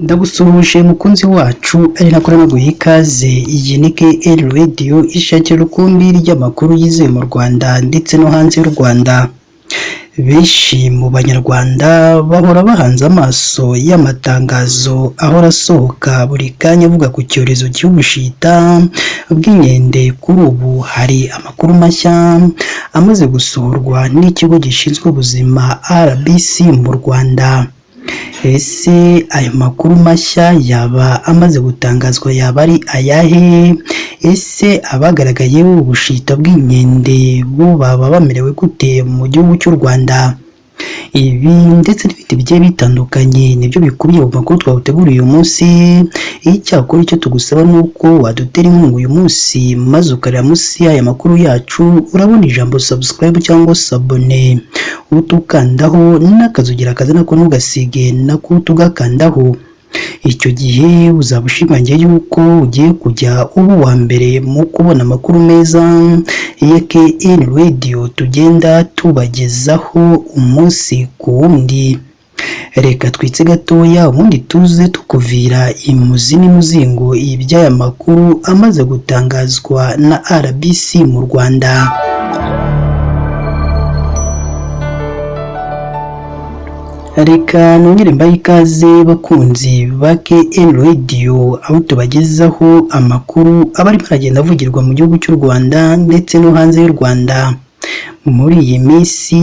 Ndagusuhuje mukunzi wacu, ari nako naguha ikaze. Iyi ni KL Radio, ishakira rukumbi ry'amakuru yizewe mu Rwanda ndetse no hanze y'u Rwanda. Benshi mu Banyarwanda bahora bahanze amaso y'amatangazo ahora asohoka buri kanya avuga ku cyorezo cy'ubushita bw'inkende. Kuri ubu hari amakuru mashya amaze gusohorwa n'ikigo gishinzwe ubuzima RBC mu Rwanda. Ese ayo makuru mashya yaba amaze gutangazwa yaba ari ayahe? Ese abagaragayeho ubushita bw'inkende bo baba bamerewe gute mu gihugu cy'u Rwanda? Ibi ndetse n'ibindi bigiye bitandukanye nibyo bikubiye mu makuru twaguteguriye uyu munsi. Icyakora icyo tugusaba ni uko wadutera inkunga uyu munsi, maze ukareba munsi y'aya makuru yacu, urabona ijambo subscribe cyangwa s'abonner, utukandaho n'akazugira kaza nako ntugasige, nako tugakandaho. Icyo gihe uzaba ushimangiye yuko ugiye kujya uba uwa mbere mu kubona amakuru meza ya KN Radio tugenda tubagezaho umunsi ku wundi. Reka twitse gatoya, ubundi tuze tukuvira imuzi n'imuzingo iby'aya makuru amaze gutangazwa na RBC mu Rwanda. Reka nongere mbahe ikaze bakunzi ba KN Radio, aho tubagezaho amakuru aba arimo aragenda avugirwa mu gihugu cy'u Rwanda ndetse no hanze y'u Rwanda. Muri iyi minsi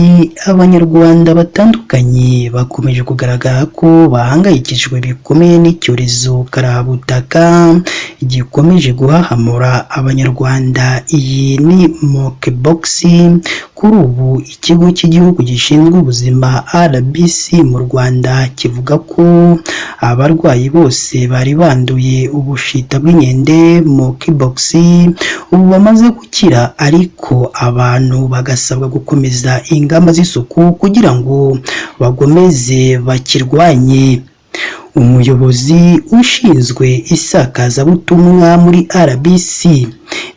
Abanyarwanda batandukanye bakomeje kugaragara ko bahangayikishijwe bikomeye n'icyorezo karabutaka gikomeje guhahamura Abanyarwanda. Iyi ni monkeypox. Kuri ubu ikigo cy'igihugu gishinzwe ubuzima RBC mu Rwanda kivuga ko abarwayi bose bari banduye ubushita bw'inkende monkeypox ubu bamaze gukira, ariko abantu bagasabwa gukomeza ingamba z'isuku kugira ngo bagomeze bakirwanye. Umuyobozi ushinzwe isakazabutumwa muri RBC,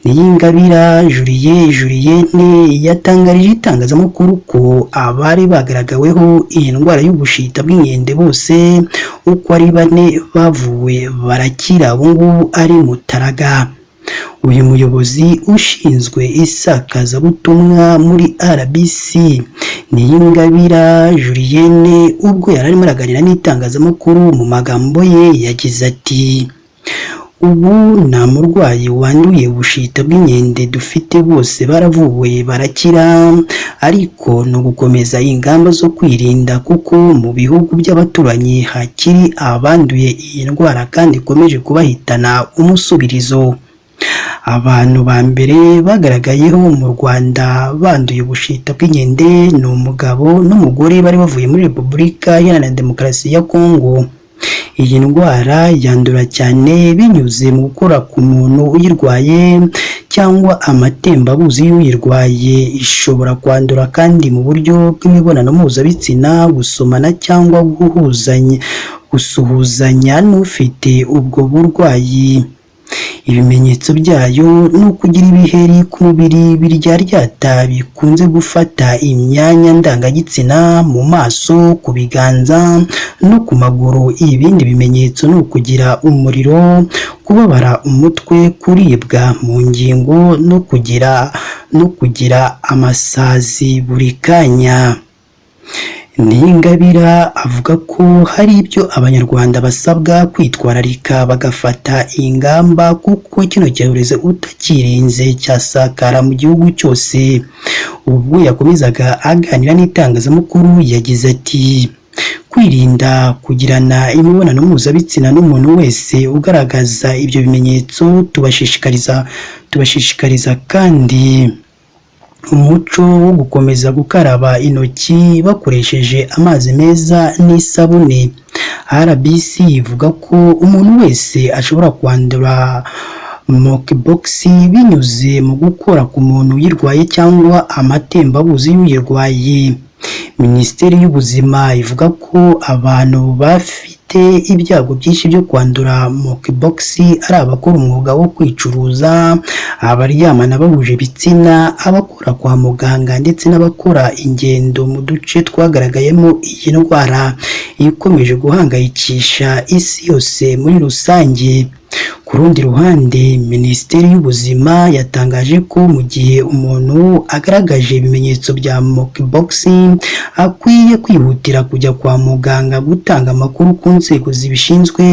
Niyingabira Julienne, yatangarije itangazamakuru ko abari bagaragaweho iyi ndwara y'ubushita bw'inkende bose uko ari bane bavuwe barakira, ubu ngubu ari mutaraga. Uyu muyobozi ushinzwe isakazabutumwa muri RBC, Niyingabira Julienne, ubwo yari arimo araganira n'itangazamakuru, mu magambo ye yagize ati: "Ubu nta murwayi wanduye ubushita bw'inkende dufite, bose baravuwe barakira, ariko ni ugukomeza ingamba zo kwirinda kuko mu bihugu by'abaturanyi hakiri abanduye iyi ndwara kandi ikomeje kubahitana umusubirizo." Abantu ba mbere bagaragayeho mu Rwanda banduye ubushita bw'inkende ni umugabo n'umugore bari bavuye muri Repubulika Iharanira Demokarasi ya Kongo. Iyi ndwara yandura cyane binyuze mu gukora ku muntu uyirwaye cyangwa amatembabuzi y'uyirwaye. Ishobora kwandura kandi mu buryo bw'imibonano mpuzabitsina, gusomana cyangwa gusuhuzanya n'ufite ubwo burwayi. Ibimenyetso byayo ni ukugira ibiheri ku mubiri biryaryata bikunze gufata imyanya ndangagitsina, mu maso, ku biganza no ku maguru. Ibindi bimenyetso ni ukugira umuriro, kubabara umutwe, kuribwa mu ngingo no kugira amasazi buri kanya. Niyingabira avuga ko hari ibyo Abanyarwanda basabwa kwitwararika bagafata ingamba, kuko kino cyorezo utakirinze cyasakara mu gihugu cyose. Ubwo yakomezaga aganira n'itangazamakuru yagize ati: "Kwirinda kugirana imibonano mpuzabitsina n'umuntu wese ugaragaza ibyo bimenyetso. Tubashishikariza kandi umuco wo gukomeza gukaraba intoki bakoresheje amazi meza n'isabune." RBC ivuga ko umuntu wese ashobora kwandura monkeypox binyuze mu gukora ku muntu uyirwaye cyangwa amatembabuzi y'uyirwaye. Minisiteri y'Ubuzima ivuga ko abantu bafite bafite ibyago byinshi byo kwandura monkeypox ari abakora umwuga wo kwicuruza, abaryamana bahuje ibitsina, abakora kwa muganga ndetse n'abakora ingendo mu duce twagaragayemo iyi ndwara ikomeje guhangayikisha isi yose muri rusange. Ku rundi ruhande, Minisiteri y'Ubuzima yatangaje ko mu gihe umuntu agaragaje ibimenyetso bya monkeypox akwiye kwihutira kujya kwa muganga gutanga amakuru ku nzego zibishinzwe,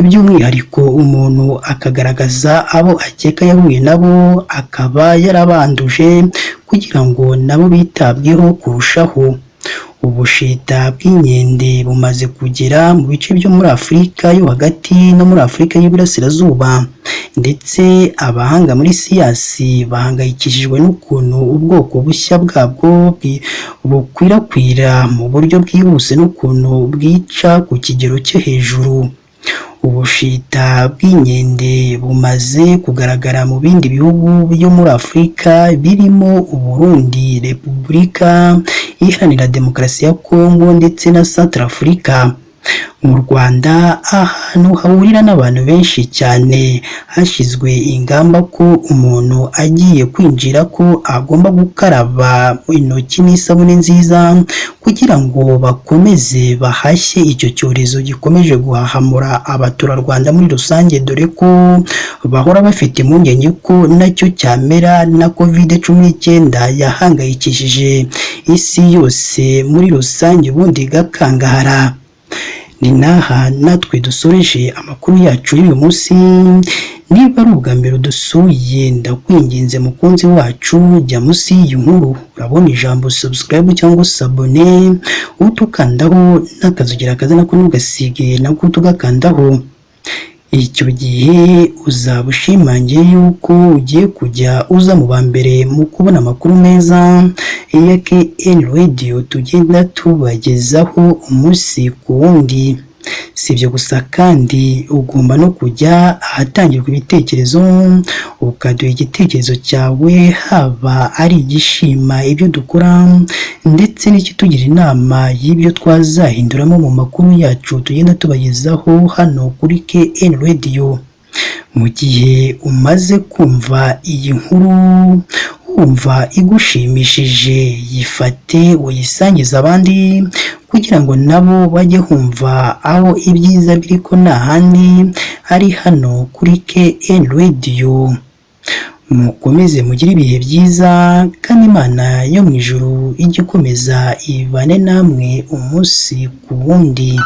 by'umwihariko umuntu akagaragaza abo akeka yahuye nabo akaba yarabanduje kugira ngo nabo bitabweho kurushaho. Ubushita bw'inkende bumaze kugera mu bice byo muri Afurika yo hagati no muri Afurika y'Iburasirazuba, ndetse abahanga muri siyansi bahangayikishijwe n'ukuntu ubwoko bushya bwabwo bukwirakwira mu buryo bwihuse n'ukuntu bwica ku kigero cyo hejuru. Ubushita bw'inkende bumaze kugaragara mu bindi bihugu byo muri Afurika birimo u Burundi, Repubulika Iharanira Demokarasi ya Kongo ndetse na Centrafrica. Mu Rwanda, ahantu hahurira n'abantu benshi cyane, hashyizwe ingamba ko umuntu agiye kwinjira ko agomba gukaraba intoki n'isabune nziza kugira ngo bakomeze bahashye icyo cyorezo gikomeje guhahamura abaturarwanda muri rusange, dore ko bahora bafite impungenge ko nacyo cyamera na Covid-19 yahangayikishije isi yose muri rusange ubundi igakangahara. Ni n'aha natwe dusoreje amakuru yacu y'uyu munsi. Niba ari ubwa mbere udusuye, ndakwinginze mukunzi wacu, jya munsi y'iyi nkuru urabona ijambo subscribe cyangwa s'abonner, utukandaho n'akazogera kaza nako ntugasige nako tugakandaho. Icyo gihe uzaba ushimangiye yuko ugiye kujya uza mu ba mbere mu kubona amakuru meza ya KN Radio tugenda tubagezaho umunsi ku wundi. Si ibyo gusa kandi, ugomba no kujya ahatangirwa ibitekerezo ukaduha igitekerezo cyawe, haba ari igishima ibyo dukora ndetse n'ikitugira inama y'ibyo twazahinduramo mu makuru yacu tugenda tubagezaho hano kuri KN Radio. Mu gihe umaze kumva iyi nkuru wumva igushimishije, yifate uyisangize abandi kugira ngo nabo bajye humva aho ibyiza biri, ko nta handi ari hano kuri KN Radio. Mukomeze mugire ibihe byiza, kandi Imana yo mu ijuru ijye ikomeza ibane namwe umunsi ku wundi.